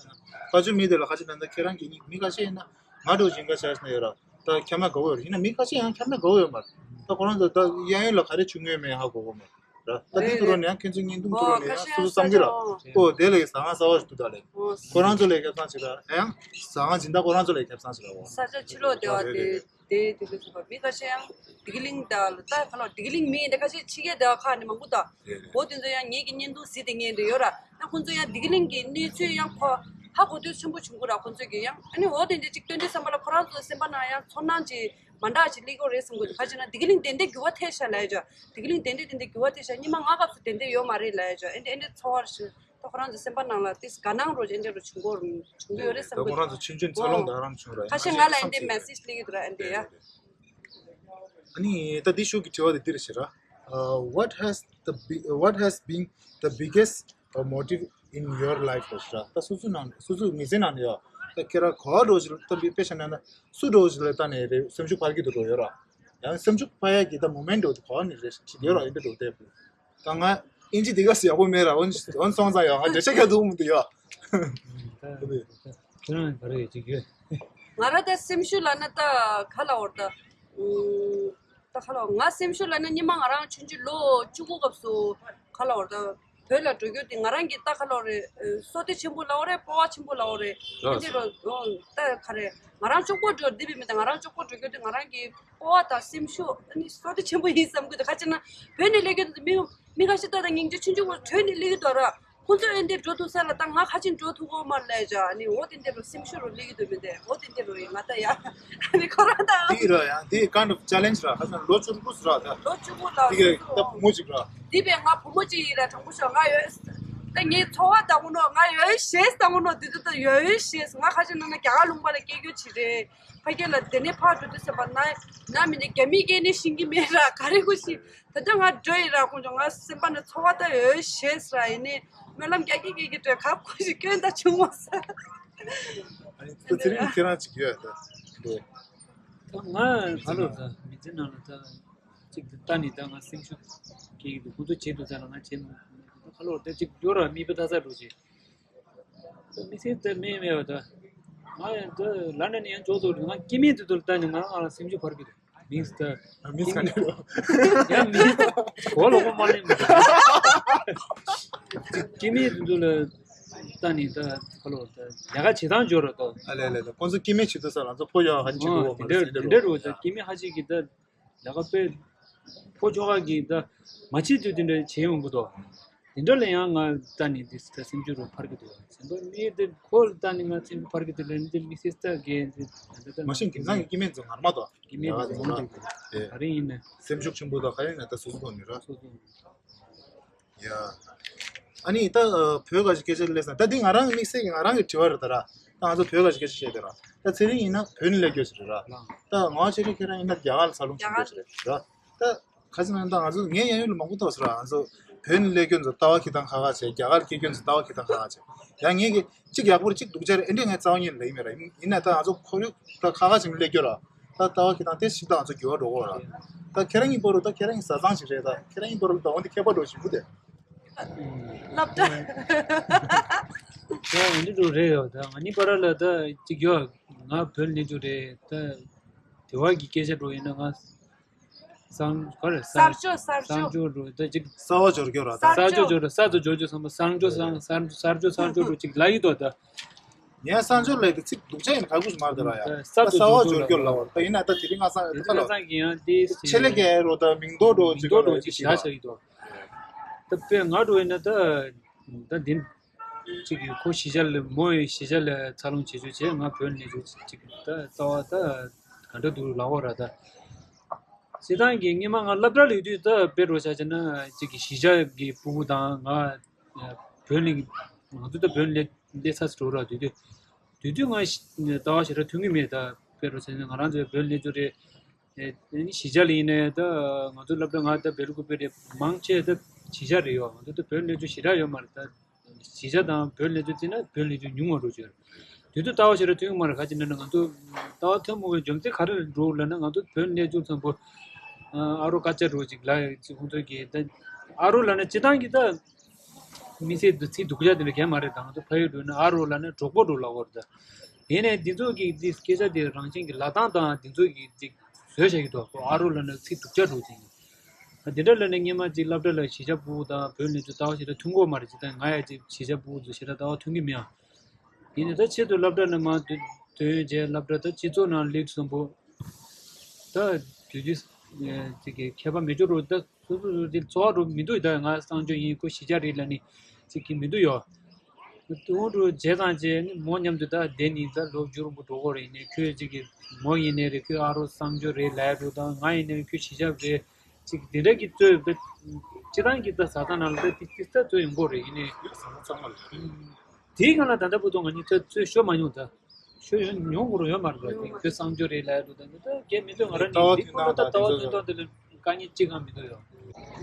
ཁ་ཆུ་མི་དེ་ལ་ཁ་ཆུ་ལ་ད་ཁྱེད་རང་གི་མི་ཁ་ཤས་ཡིན་ན། ང་འགྲོ་བཞིན་ཁ་ཤས་ན་ཡོད་ར། ད་ཁྱབ་ན་དགའ་བོ་ཡོད་ར། ཡིན་ན་མི་ཁ་ཤས་ཡང་ཁྱབ་ན་དགའ་བོ་ཡོད་མ་རེད། ད་ཁོ་རང་ཚོ་ད་གཡས་གཡོན་ལ་ག་རེ་བྱུང་ཡོད་མེད་ཧ་གོ་གོ་མེད་ར། ད་དེ་ཐུག་རོགས་ནས་ཡང་ཁྱོད་ཚོ་བརྙན་ཐུང་ཐུག་རོགས་ནས་ཡང་སོ་སོ་བསམ་གི་ར། ཨོ་དེ་ལ་ཡི་ཟ་ཁང་གསར་བ་ཞིག་འདུག་ད་ལས་ཁོ་རང་ཚོ་ལ་ཁྱབ་ཚང་ཞིག་ར། ཡང་ཟ་ཁང་སྦྱིན་བདག་ཁོ་རང་ཚོ་ལ་ཁྱབ་ཚང་ཞིག་ར། ས་ཆ་ཕྱི་ལོགས་བསྡད་པ་དེ་དེ་དེ་ལས་སོ་པ་མི་ཁ་ཤས་ཡང་བདེ་སྐྱིད་གླིང་ད་ལ་ད་ཁ་ལོ་བདེ་སྐྱིད་གླིང་མི་ཡིན་ད་ཁ་ཤས་ཕྱི་རྒྱལ་བསྡད་པ་ཁག་ནི་མང་པོ་ད། འོ་དེ་ཚོ་ཡང་ངེད་ཀྱི་བརྙན་ཐུང་གཟིགས་ཏེ་ཉན་འདོད་ཡོད་ར། ཡང་ཁོང་ཚོ་ཡང་བདེ་སྐྱིད་གླིང་གི་གནས་ཚུལ་ཡང་གོ། ཧ་གོ་དུས་ཆེན་པོ་བྱུང་གི་ར་ཁོང་ཚོས་ཀྱི་ཡང་ཨ་ནི་འོ་དེ་འདྲ་ཅིག་སྟོན་དུས་བསམ་པ་ལ་ཁོ་རང་ཚོ་སེམས་པ་ནང་ཡང་ཚོར་སྣང་ཅིག་མ་འདྲ་ཅིག་སླེབས་ཀྱི་རེད་བསམ་གི་འདུག་ག་ཅི་ན་དེ་གི་གླིང་དེ་འདྲ་འགྱུར་བ་ཐེབས་ཤག་ལབ་ཡ་ཅོ། དེ་གི་གླིང་དེ་འདྲ་དེ་འདྲ་འགྱུར་བ་ཐེབས་ཤག་སྔོན་མ་སྔ་སྐབས་སུ་དེ་འདྲ་ཡོད་མ་རེད་ལབ་ཡ་ཅོ། ཨེ་འདྲ་ཨེ་འདྲ་ཚོར་བ་ཞིག་ད་ཁོ་རང་ཚོ་སེམས་པ་ནང་ལ་ཏིས་དགའ་སྣང་རོ་ཅན་ཅན་རོ་བྱུང་གོ་རུང་བྱུང་གི་ཡོད་རེད་བསམ་གི་ཁོ་རང་ཚོ་ཆུང་ཆུང་འཚར་ལོངས་ད་རང་བྱུང་ར། ཁ་ཤས་ང་ལ་ཨེ་འདྲའི་མེ་སེཇ་སླེབས་ཀྱི་འདུག་ར། ཨེ་འདྲའི་ཡ། ཨ་ནི་ད་འདི་ཤུགས་ཀྱི་དྲི་བ་དེ་འདི་རེད་ཤེ་ར། Uh, what has the bi- uh, what has been the biggest uh, motive in your life ལ་ཤེ་ར། ད་སོ་སོ་ནང་སོ་སོ་མི་ཚེ་ནང་ཡོད། ད་ཁྱེད་ར་ག་བ་འགྲོ་ཞིག་ད་དཔེ་ཆ་ནང་ན་སུ་འགྲོ་ཞིག་ལ་ད་ནས་རེད་སེམས་ཤུགས་འཕར་གྱི་འདུག་འགྲོ་ཡོད་ར། ཡང་སེམས་ཤུགས་འཕར་ཡ་གི་ད་མོ་མེན་ཊི་འགྲོ་དེ་ག་བ་ནས་རེད་ཤེ་ཡོད་ར། ཨེ་འདྲ་འགྲོ་དེ། ད་ང་ཨིན་ཇི་འདི་ག་ཡག་པོ་མེད་ར། འོན་འོན་སོང་ཙང་ཡོད། ང་འགྲེལ་བཤད་རྒྱག་ཐུབ་མི་འདུག་ཡོད། ཁྱོད་རང་ག་རེ་ཡོད་ཅིག་ཡོད། ང་ར་ད་སེམས་ཤུགས་ལབ་ན་ད་ག་ལབ་དགོས་རེད་ད། ཨུམ། ད་ག་ལབ་དགོས། ང་སེམས་ཤུགས་ལབ་ན་སྔོན་མ་ང་རང་ཆུང་ཆུང་ལོ་བཅུ་དགུ་སྐབས་སུ་ག་ལབ་དགོས་རེད་ད། བོད་ལ་འགྲོ་རྒྱུ་དེ་ང་རང་གི་ད་ག་ལབ་དགོས་རེད། བསོད་བདེ་ཆེན་པོ་ལབ་དགོས་རེད། སྤོབས་པ་ཆེན་པོ་ལབ་དགོས་རེད། ཨ་འདི་རུ་ཨོ་ད་ག་རེ། ང་རང་གཅིག་པོ་འགྲོ་འདི་བས་མི་ད་ང་རང་གཅིག་པོ་འགྲོ་རྒྱུ་དེ་ང་རང་གི་སྤོབས་པ་དང་སེམས་ཤུགས་ཨ་ནི་བསོད་བདེ་ཆེན་པོ་ཡིན་བསམ་གི་འདུག་ག་ཅི་ན་བོད་ནས་སླེབས་རྒྱུ་དེ་མི། མི་ཁ་ཤས་ད་ལྟ་སྙིང་རྗེ་ཆུང་ཆུང་ངོ་བྲོས་ནས་སླེབས་ཀྱི་འདུག་ར། ཁོང་ཚོ་ཨེ་འདྲས་འགྲོ་ཐུབ་ས་ལ་ད་ང་ཁ་ཆེམས་འགྲོ་ཐུབ་ཀྱི་མ་རེད་ལབ་བྱས། ཨ་ནི་འོ་དེ་འདྲས་རུ་སེམས་ཤུགས་རུ་སླེབས་ཀྱི་འདུག་མི་འདུག་འོ་དེ་འདྲས་རུ་ཡིན་ང་ད་ཡ། ཨ་ནི་ཁོ་རང་ད་དེ་ར་ཡང་དེ་kind of challenge ར། ཁ་སང་ལོ་བཅུ་དགུ་ཟེར་ར་ད། ལོ་བཅུ་དགུ་ལ་དེ་ག་ད་བུ་མོ་ཅིག་ར། དེ་བས་ང་བུ་མོ་ཅིག་ཡིན་ར། དྲང་པོ་ཤོད་ང་ཡོད། ད་ངའི་ཚོར་བ་ལྟ་བུ་ནོ་ང་ཡོད་ཤེས་ལྟ་བུ་ནོ་དེ་ཚོ་ད་ཡོད་ཤེས། ང་ཁ་ཆེམས་ནང་ན་རྒྱ་གར་ལུང་པ་ལ་སྐྱེས་རྒྱུ་ཅིག་རེད། ཕ་གི་ལ་དེ་ནས་ཕར་འགྲོ་དུས་ཟེར་བ་ན་ན་མི་ནི་རྒྱ་མི་སྐད་ནི་ཤེས་ཀྱི་མེད་ར། ག་རེ་གོ་ཤེས། ད་ལྟ་ང་འགྲོ་ཡི་ར། ཁོང་ཚོ་ང་སེམས་པ་ནས་ཚོར་བ་ད་ཡོད་ཤེས་ར། ཡིན་ནའི་སྨོན་ལམ་རྒྱག་གི་རྒྱག་གི་འགྲོ་ག་ཁོ་ཞིག་སྐྱོན་ད་བྱུང་བ་ས། ཨ་ནི་ད་ཚེ་རིང་ཁྱེད་རང་ཅིག་ཡོད་ད་འགྲོ། ད་ང་ག་ལོར་ད་མི་ཚེ་ནང་ལ་ད་ཅིག་ད་ནི་ད་ང་སེམས་ཤུགས་སྐྱེ་གི་འདུག་ཁོང་ཚོ་བྱེད་འདུག་ད་ལ་ང་བྱེད་མི་འདུག་ག་ལོར་ད་ཅིག་ཡོད་ར། མིག་དཔེ་ལྟ་ས་འགྲོ་ཅིག་མི་སེར་དེ་མེད་མེད་པ་ད། ང་ཡང་དེ་ལ་ནས་ནི་ཡང་འཇོག་ཐུབ་རེད། ང་སྐྱེ་དམན་དེ་ཚོ་ལ་ལྟ་ནས་ང་རང་ལ་སེམས་ཤུགས་འཕར་གི་རེད། མིང་སི་ད། མིང་སི་ག་ནས་རེད། ཡང་མིང་སི་གོ་ལོག་པ་མ་ལེན་མི་འདུག་སྐྱེ་དམན་དེ་ཚོ་ལ་ལྟ་ནས་ད་ཁ་ལོ་ད་ལས་ཀ་བྱེད་སྟངས་འཇོག་ར་ད། ཨ་ལས་ལས་ལས། ཁོང་ཚོ་སྐྱེ་དམན་བྱེད་དུས་ས་ང་ཚོ་ཕོ་ཡོང་ཧ་ཅིག་གོ་མ་རེད་ཟེར་དེ་འདྲ་རུ་ད་སྐྱེ་དམན་ཧ་ཅིག་གི་ད། ལས་ཀ་དཔེ་ཕོ་ཁྱོ་ག་གིས་ད་མ་བྱེད་དུས་དེ་འདྲ་བྱེད་ཡོང་གི་འདུག་དེ་འདྲ་ལ་ཡང་ང་ལྟ་ནས་དེ་ད་སེམས་ཤུགས་རུ་འཕར་གི་འདུག་སེམས་པ་མི་དེ་ཁོ་ལ་ལྟ་ནས་ང་སེམས་པ་འཕར་གི་འདུག་ལབ་ནས་དེ་མི་སེར་ལྟ་གི་དེ་ད་ད་མ་གཞི་གི་ནང་གི་སྐྱེ་དམན་ཚོ་ངར་མ་དང་དེ་མི་དེ་ཡག་ཚོང་དེ་དེ་ག་རེ་ཡིན་ན་སེམས་ཤུགས་ཆེན་པོ་དང་ག་རེ་ཡིན་ན་ད་སོ་སོ་ནས་ར། སོ་སོ། ཡ། ཨ་ནི་ད་བོད་ག་ཞིག་སྐད་ཆ་སླེབས་སོང་། ད་འདི་ང་རང་དམིགས་བསལ་གྱི་ང་རང་གི་དྲི་བ་རེད་ད་ར། ད་ང་ཚོ་བོད་ག་ཞིག་སྐད་ཆ་བཤད་དེ་ར། ད་ཚེ་རིང་ཡིན་ན་བོད་ནས་སླེབས་རྒྱུ་ཞིག་རེད་ར། ད་ང་ཆེ་ཆེ་ཁྱེད་རང་ཡིན་ན་རྒྱ་གར་ལ་འཚར་ལོངས་བྱུང་རྒྱུ་ཞིག་རེད་ར། ད་ག་ཟེར་ན་ད་ང་ཚོ་ངའི་གཡས་གཡོན་ལ་མང་པོ་ཐོག་སོང་ར། ང་ཚོ་བོད་ནས་སླེབས་རྒྱུ་ཚོ་ལྟ་བ་ཁྱེད་དང་ཁ་ཁ་བྱས། རྒྱ་གར་སྐྱེ་རྒྱུ་ཚོ་ལྟ་བ་ཁྱེད་དང་ཁ་ཁ་བྱས། ཡང་ངས་གི་གཅིག་ཡག་པོ་རེད་གཅིག་སྡུག་ཅག་རེད་ཨེ་འདྲས་ངས་རྩ་བ་ཉིད་ལབ་ཀྱི་མེད་ར། ཡིན་ཡིན་ན་ད་ང་ཚོ་ཁོར་ཡུག་ད་ཁ་ཁ་བྱས་ནས་སླེབས་རྒྱུ་ར། ད་ལྟ་བ་ཁྱེད་དང་དེ་ཞིག་ད་ང་ཚོ་འགྱུར་བ་འགྲོ་གི་ར། ད་ཁྱེད་རང་གཉིས་བར་དུ་ད་ཁྱེད་རང་གཉིས་བཟའ་ཚང་ཞིག་རེད། ད་ཁྱེད་རང་གཉིས་བར་དུ་ད་འོན་ཏེ་ཁྱད་པར་འགྲོ་ཞིག་མི་འདུག་སྟེ། སློབ་གྲྭ། ད་འོན་ཏེ་འགྲོ་རེད་ཡོད། ད་ང་གཉིས་བར་ལ་ད་གཅིག་ཡོད། ང་བོད་ནས་འགྱུར་རེད། ད་དེ་བ་གི་སྐད་ཆ་འགྲོ་ཡིན་ན་ང་སང་ག་རེ་གསར་འབྱོར་གསར་འབྱོར་འགྲོ་ད་ཅིག་གསར་བ་འབྱོར་རྒྱུ་ར། ད་གསར་འབྱོར་འབྱོར་གསར་དུ་འབྱོར་རྒྱུ་བསམ་པ་གསར་འབྱོར་གསར་གསར་འབྱོར་གསར་འབྱོར་གསར་འབྱོར་འགྲོ་ཅིག་ལབ་ཡི་དོ་ད། ངས་གསར་འབྱོར་ལབ་དེ་ཚིག་སྡུག་ཅག་ཡིན་ག་གུ་ཞིག་མ་རེད་ད་ར་ཡ། ད་གསར་དུ་འབྱོར་རྒྱུ་ལབ་བ་ད་ཡིན་ན་ད་དེ་རིང་ང་སང་ད་ལ་ཆེད་ལས་ཀྱི་རོ་ད་མིང་འདོགས་འགྲོ་ཅིག་ལབ་ཅིག་བཞག་བྱ་ཡི་དོ། ད་དཔེ་ང་འགྲོ་ཡིན་ན་ད་ད་འདི་ཅིག་གི་ཁོ་གཞིས་ཆགས་ལ་མོ་ཡི་གཞིས་ཆགས་ལ་འཚར་ལོངས་བྱེད་རྒྱུ་བྱས། ང་བོད་ནས་རྒྱུ་ཅིག་ད་རྩ་བ་ད་ག་འདྲ་འདུག་ལབ་བ་ར་ད། སྤྱིར་བཏང་གི་སྔོན་མ་ང་སློབ་གྲྭ་ལ་ཡོད་དུས་ད་དཔེ་འགྲོ་བྱ་བྱས་ན་ཅིག་གི་གཞིས་ཆགས་ཀྱི་ཕྲུ་གུ་དང་ང་བོད་ནས་ང་ཚོ་ད་བོད་ནས་སླེབས་ཚར་འགྲོ་ར་དུས་དུས་དུས་དུས་ང་ལྟ་བ་ཞེ་དྲག་མཐུན་གྱི་མེད། ད་དཔེ་འགྲོ་བྱས་ན་ང་རང་ཚོའི་བོད་ནས་ཚུར་རེད། ཨེ་གཞིས་ཆགས་ལ་ཡིན་ནའི་ད་ང་ཚོ་སློབ་གྲྭ་ང་ད་བེ་ལུ་ཀུ་པེ་རེད། མང་ཆེ་ད་གཞིས་ཆགས་རེད་ཡོད། ང་ཚོ་ད་བོད་གནས་ཚུལ་ཞེ་དྲག་ཡོད་མ་རེད་ད། གཞིས་ཆགས་དང་བོད་གནས་ཚུལ་བརྩིས་ན་བོད་གནས་ཚུལ་ཉུང་བ་འགྲོ་གི་ཡོད་རེད། དུས་ཚོད་ལྟ་བ་ཞེ་དྲག་མཐུན་གྱི་མ་རེད། ག་ཅི་ན་ན་ང་ཚོ་ལྟ་བ་མཐུན་མོ་བའི་རྒྱུ་མཚན་ག་རེ་འགྲོ་ལབ་ན་ང་ཚོ་བོད་གནས་ཚུལ་ཚང་པོ་ཨ་རོ་སྐད་ཆ་འགྲོ་ཅིག་ལ་ཅིག་ཁོང་ཚོ་གིས་ད་ཨ་རོ་ལབ་ན་སྤྱིར་བཏང་གི་ད་མི་ཚེ་འདི་ཚིག་སྡུག་ཅག་དེ་འདྲ་གང་མ་རེད། ད་ང་ཚོ་ཕ་ཡུལ་འགྲོ་ན་ཨ་རོ་ལབ་ན་གྲོགས་པོ་འགྲོ་ལབ་ཀྱི་ཡོད་རེད་ད། ཡིན་ནའི་འདི་ཚོ་གི་འདི་སྐད་ཆ་དེ་རང་བཞིན་གྱི་ལབ་སྟངས་དང་འདི་ཚོ་གི་ཅིག་བཟོས་བཞག་གི་འདུག་ཨ་རོ་ལབ་ན་ཚིག་སྡུག་ཅག་འགྲོ་ཅིག་ཡིན། ད་འདི་འདྲ་ལབ་ནས་སྔོན་མ་ཅིག་སློབ་གྲྭ་ལ་གཞིས་ཆགས་ཕྲུ་གུ་དང་བོད་ནས་ཚུར་ལྟ་བ་ཞེ་དྲག་མཐུན་གྱི་མ་རེད། ཅིག་ད་ང་ཡང་ཅིག་གཞིས་ཆགས་ཕྲུ་གུ་ཚོ་ཞེ་དྲག་ལྟ་བ་མཐུན་གྱི་མེད་ཨ། ཡིན་ནའི་ད་ཆེད་དུ་སློབ་གྲྭ་ནས་མར་ཐོན་རྗེས་སློབ་གྲྭ་ད་སྤྱི་ཚོགས་ནང་སླེབས་ཙམ་པོ་ད་དུས་ཚོད་ཅིག་གི་ཁྱད་པར་མི་འགྱུར་རོ། ད་སོ་སོ་སོ་དེ་ཚོར་བ་འགྲོ་མི་འདུག་ད་ང་གསར་འབྱོར་ཡིན་ཁོ་གཞིས་ཆགས་རེད་ལབ་ནི་ཅིག་གི་མི་འདུག་ཡོ། དེ་འོང་འགྲོ་རྗེས་དང་རྗེས་ནི་མོ་མཉམ་དུ་ད་བསྡད་ནི་ད་ལོ་རྒྱུས་རིང་པོ་འགྲོ་གི་རེད། ནི་ཁོས་ཅིག་གི་མོ་ཡིན་ནའི་རེད། ཁོས་ཨ་རོ་བསམ་སྦྱོར་རེད་ལབ་འགྲོ་དང་། ང་ཡིན་ནའི་ཁོས་གཞིས་ཆགས་རེད། ཅིག་དེ་འདྲ་གི་རྩོད་པ་སྤྱི་བཏང་གི་ད་བཟའ་ཟླ་ནང་ལ་ད་ཏི་ཏི་ད་རྩོད་ཡོང་གི་རེད། ཡིན་ནའི་ཡོད་ཟེར་ན་ཚང་མ་ལ་རེད། དེའི་སྒང་ལ་ད་ལྟ་བར་དུ་ང་གཉིས་ད་རྩོད་ཤོར་མ་མྱོང་། ད་ཤོར་ཡོང་མྱོང་གི་རེད་ཡོད་མ་རེད། ད་ཁོས་བསམ་སྦྱོར་རེད་ལབ་འགྲོ་དང་ད་རྒྱ་མི་འདུག་ང་རང་ལྟ་བ་ནི་མཐུན་སྟངས་དང་དེ་ཚོ་ལྟ་བ་མཐུན་སྟངས་དེ་ལ་དཀའ་ངལ་ཅི་གང་མི་འདུག་ཡོད།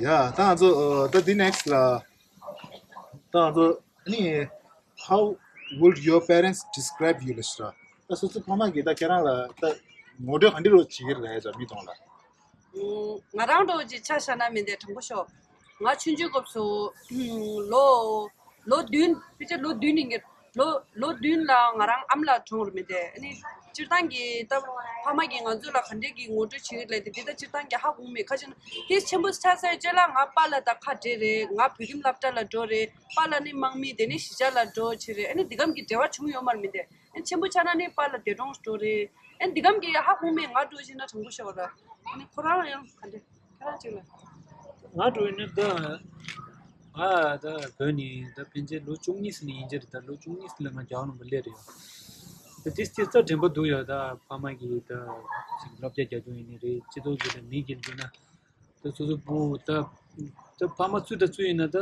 ཡ་ད་ང་ཚོ་ད་འདི་ནེག་སི་ལ་ད་ང་ཚོ་ནི། How would your parents describe you? ལ་ཞུ་ར། ད་སོ་སོ་ཕ་མ་གིས་ད་ཁྱེད་རང་ལ་ད་ངོ་སྤྲོད་ག་འདྲ་རོ་བྱེད་ཀྱི་རེད་ལབ་ཡ་ཅག་མི་གདོང་ལ། ང་རང་འགྲོ་ཅིག་ཆ་བཞག་ན་མི་འདི་དྲང་པོ་ཤོད། ང་ཆུང་ཆུང་སྐབས་སུ་ལོ་ལོ་བདུན་ཕལ་ཆེར་ལོ་བདུན་ཡིན་གྱི། ལོ་ལོ་བདུན་ལ་ང་རང་ཨམ་ལ་གྲོངས་རེད་མི་འདི། ཨ་ནི་སྤྱིར་བཏང་གི་ད་ཕ་མ་གིས་ང་ཚོ་ལ་ག་འདྲས་ཀྱི་ངོ་སྤྲོད་བྱེད་ཀྱི་ལབ་དེ་འདི་ད་སྤྱིར་བཏང་གི་ཧ་གོ་མེད། ཁ་ཅིག་ན་དེ་ཆེན་པོ་ཆགས་ཚར་རྗེས་ལ་ང་པཱ་ལགས་དང་ཁ་བྲལ་རེད། ང་བོད་ཁྱིམ་སློབ་གྲྭ་ལ་འགྲོ་རེད། པཱ་ལགས་ནི་དམག་མི་དེ་ནི་གཞིས་ཆགས་ལ་འགྲོ་བྱེད་རེད། ཨ་ནི་འདི་གམ་གྱི་འབྲེལ་བ་བྱུང་ཡོད་མ་རེད་མི་འདི། ཨ་ནི་ཆེན་པོ་ཆགས་ན་ནི་པཱ་ལགས་འདས་གྲོངས་འགྲོ་རེད། ཨ་ནི་འདི་གམ་གྱི་ཧ་གོ་མེད། ང་འགྲོ་བྱེད་ན་དྲང་པོ་ཤོད་ར། ཨ་ནི་ཁོ་རང་ཡང་ག་འདྲ་ཁྱེད་རང་གཅིག་ལ། ང་འགྲོ་ཡིན་ན་ད་ང་ད་བོད་ནི་ད་ཕན་ཆད་ལོ་བཅུ་གཉིས་ནས་ཡིན་གྱི་རེད། ད་ལོ་བཅུ་གཉིས་ལ་ང་རྒྱ་གར་ནང་ལ་སླེབས་རེད་ཡོད། ད་དེ་དེ་རྩ་དྲན་པ་འདུག་ཡོད། ད་ཕ་མ་གིས་ད་ཅིག་སློབ་གྲྭ་རྒྱག་རྒྱུ་ཡིན་ནི་རེད། སྤྱི་ཚོགས་ཀྱི་ད་མི་གིས་འདུག་ན། ད་སོ་སོ་བུ་ད་ད་ཕ་མ་ཚུ་ད་ཚུ་ཡིན་ན་ད་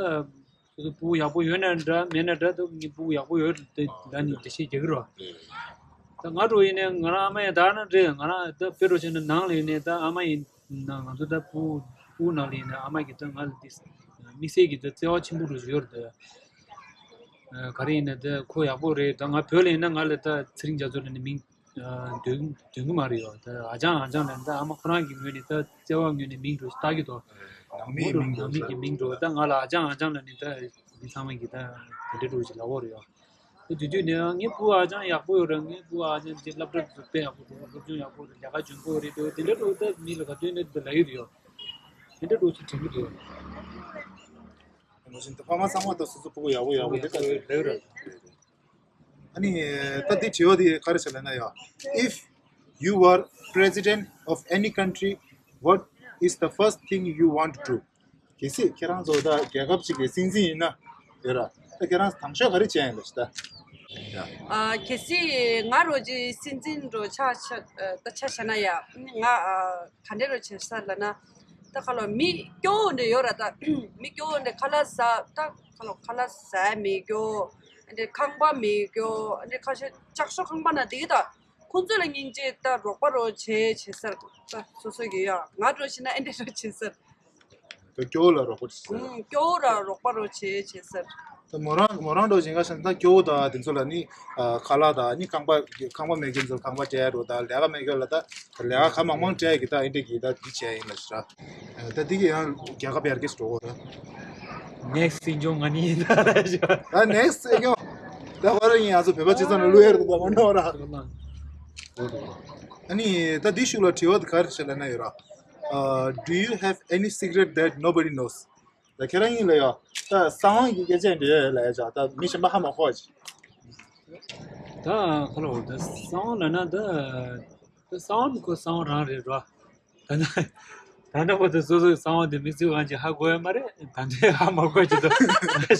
སོ་སོ་བུ་ཡག་པོ་ཡོད་ན་འདྲ་མེད་ན་འདྲ། ད་ངའི་བུ་ཡག་པོ་ཡོད་དེ་ལ་ནི་འགྲེལ་བཤད་རྒྱག་གི་རོ། ད་ང་འགྲོ་ཡིན་ནས་ང་རང་ཨ་མ་ཡང་ད་ན་འདྲེ། ང་རང་ད་དཔེ་འགྲོ་བྱས་ན་ནང་ལ་ཡིན་ནས་ད་ཨ་མ་ཡིན་ན་ང་ཚོ་ད་བུ་བུ་ནང་ལ་ཡིན་ནས་ཨ་མ་གིས་ད་ང་ལ་འདི་དམིགས་བསལ་གྱི་ད་བརྩེ་བ་ཆེན་པོ་རུ་ཡོད་རེད། ད་ག་རེ་ཡིན་ན་ད་ཁོ་ཡག་པོ་རེད། ད་ང་བོད་ལ་ཡིན་ན་ང་ལ་ད་ཚེ་རིང་རྒྱ་མཚོ་ལ་ནི་མིང་འདོན་འདོན་གི་མ་རེད་ཡོ། ད་ཨ་ཅང་ཨ་ཅང་ལབ་ན་ད་ཨ་མ་ཁོ་རང་གི་ངོས་ནས་ད་བརྩེ་བ་ངོས་ནས་མིང་འགྲོ་བཏགས་ཀྱི་འདུག་ནང་མིའི་མིང་འགྲོ་ནང་མི་གི་མིང་འགྲོ། ད་ང་ལ་ཨ་ཅང་ཨ་ཅང་ལབ་ནི་ད་མི་ཚང་མ་གི་ད་དེ་འདྲ་འགྲོ་ཞིག་ལབ་ཡོད་རེད་ཡོ། ད་དེ་དུས་ནས་ངའི་བུ་ཨ་ཅང་ཡག་པོ་ཡོད་རེད། ངའི་བུ་ཨ་ཅང་དེ་སློབ་གྲྭ་དུ་དཔེ་ཡག་པོ་འགྲོ། སློབ་སྦྱོང་ཡག་པོ་རེད། ལས་ཀ་འཇོན་པོ་རེད་འདུག་དེ་འདྲ་འགྲོ་ད་མི་ལ་ག་དུས་ནས་ད་ལབ་ཡོད་རེད་ཡོ། དེ་འདྲ་འགྲོ་ཞིག་དྲན་གི་འདུག་ང་བཞིན་དུ་ཕ་མ་ཚང་མ་ད་སོ་སོ་ཕྲུ་གུ་ཡག་པོ་ཡག་པོ་དེ་ལྟ་ཡོད་རེད། ཨ་ནི་ད་འདི་དྲི་བ་འདི་ག་རེ་བྱས་ལབ་ན་ཡ། If you were president of any country, what is the first thing you want to do? གལ་སྲིད་ཁྱེད་རང་ཚོ་ད་རྒྱལ་ཁབ་ཅིག་གི་སྲིད་འཛིན་ཡིན་ན་ཡོད་ར། ད་ཁྱེད་རང་དང་ཤོས་ག་རེ་བྱས་ཡིན་ལབ་ཤི་ད། ཡ། ཨ་གལ་སྲིད་ང་རོ་ཅིག་སྲིད་འཛིན་རོ་ཆ་ཆ་ད་ཆ་བཞག་ན་ཡ། ང་ཨ་ག་འདྲ་རོ་བྱེད་ས་ལབ་ན། ད་ཁ་ལོ་མི་སྐྱོ་བོ་འདྲ་ཡོད་ར། ད་མི་སྐྱོ་བོ་འདྲ་ཁ་ལག་ཟ་ད་ཁ་ལོ་ཁ་ལག་ཟ་མི་སྐྱོ་བོ་འདྲ་ཁང་པ་མི་སྐྱོ་བོ་འདྲ་ཁ་ཤས་ལྕགས་ཤོག་ཁང་པ་ན་དེ་གི་ད་ཁོང་ཚོ་ལ་སྙིང་རྗེ་ད་རོགས་པ་རོ་བྱེད་བྱེད་ས་ད་སོ་སོ་གི་ཡ། ང་རོ་ཤི་ན་ཨེ་འདྲ་རོ་བྱེད་ས། ད་སྐྱོ་བོ་ལ་རོགས་པ་བྱེད་ས། ཨུམ་སྐྱོ་བོ་ར་རོགས་པ་རོ་བྱེད་བྱེད་ས། ད་མོ་རང་མོ་རང་འགྲོ་བཞིན་ག་ཤ་ད་སྐྱོ་བོ་ད་དེ་ཚོ་ལ་ནི་ཨ་ཁ་ལག་ད་ནི་ཁང་པ་ཁང་པ་མེད་མཁན་ཚོ་ཁང་པ་སྤྲད་རོགས། ད་ལས་ཀ་མེད་མཁན་ལ་ད་ལས་ཀ་ག་མང་མང་སྤྲད་གི་ད་ཨེ་འདྲ་གི་ད་འདི་བྱས་ཡིན་ལབ་ཤི་ར། ད་འདི་གི་ཡང་རྒྱལ་ཁབ་ཡར་རྒྱས་འགྲོ་གོ་ད། ནེག་སི་སྲིད་སྐྱོང་ང་ནི་ཡིན་ད་ལ་ཤི། ད་ནེག་སི་སྲིད་སྐྱོང་ད་བར་ཡིན། ང་ཚོ་བོད་པ་སྤྱི་ཚོགས་ནང་བླུག་ཡར་དུ་ད་མ་ནོར་ར། ཨ་ནི་ད་འདི་ཤུགས་ལ་དྲི་བ་འདི་ག་རེ་བྱས་ལབ་ན་ཡོད་ར། Uh, do you have any secret that nobody knows? ད་ཁྱེད་རང་གཉིས་ལ་ཡ་ད་གསང་བ་གི་སྐད་ཆ་འདྲ་ཡོད་ལ་ཡ་ཅག་ད་མི་གཞན་པ་ཧ་མ་གོ་ཅིག་ད་ཁ་ལོ་ད་གསང་བ་ལབ་ན་ད་ད་གསང་བ་ནི་ཁོ་གསང་བ་རང་རེད་ར། ད་ད་ད་ལྟ་བར་དུ་སོ་སོའི་གསང་བ་འདི་མི་ཚོས་གང་ཅི་ཧ་གོ་ཡ་མ་རེད། ད་འདྲའི་ཧ་མ་གོ་ཅི་ད་